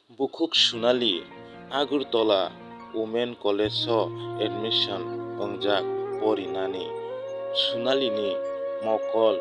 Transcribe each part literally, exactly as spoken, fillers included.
Bukhuk Sunali Agartala Women College o admission wngjak porinani. Sunalini mokol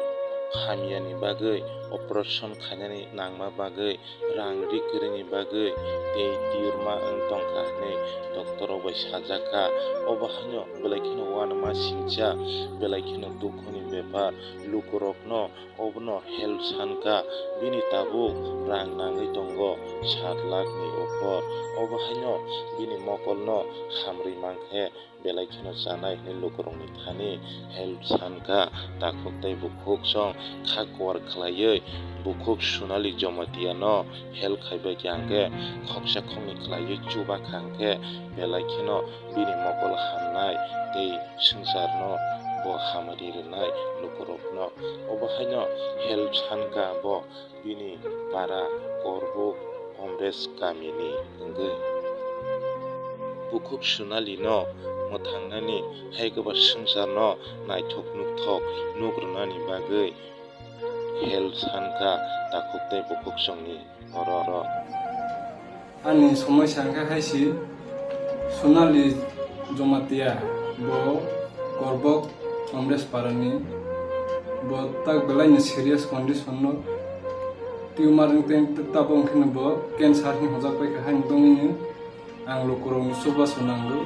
hamyani bagwi operation khainani nangma bagwi rang ri kwrwini bagwi tei tiyorma wng tongkha hwnwi doctor rok bai sajak kha. Obo haino belai kheno uanama singcha, belai kheno dukhuni bepar. Lukurokno obono help sankha, bini tabuk rang nangwi tongo sat lakh ni upor. Obo haino bini mokolno hamrwi mankhe belai kheno chanai hwnwi lukurokni thani help sankha. Takhuk tei bukhuk song kha kuar khlaiwi bukhuk Sunali Jamatia no help khaibai kha hwnkhe khoksa khoknwi khlaiwi chuba kha hwnkhe belai kheno bini mokol hamnai tei swngcharno bo hamari rwnai lukurokno. Obo haino help sankha bo bini para Korbuk Omres kamini wngwi. Bukhuk Sunali no mwthangnani hai kwbang swngcharno naithok nukthok nuk rwnani bagwi help sankha takhuk tei bukhuk songni oro oro. Ani somoi sangkha hai si Sunali Jomatia, bo Korbok Omres Parani, bo tak belai ni serious condition no, tumor wng tei tabok wngkhe no bo cancer ni hojak pai kha hai wng tongwi ni ang lukurok ni chubachu nango.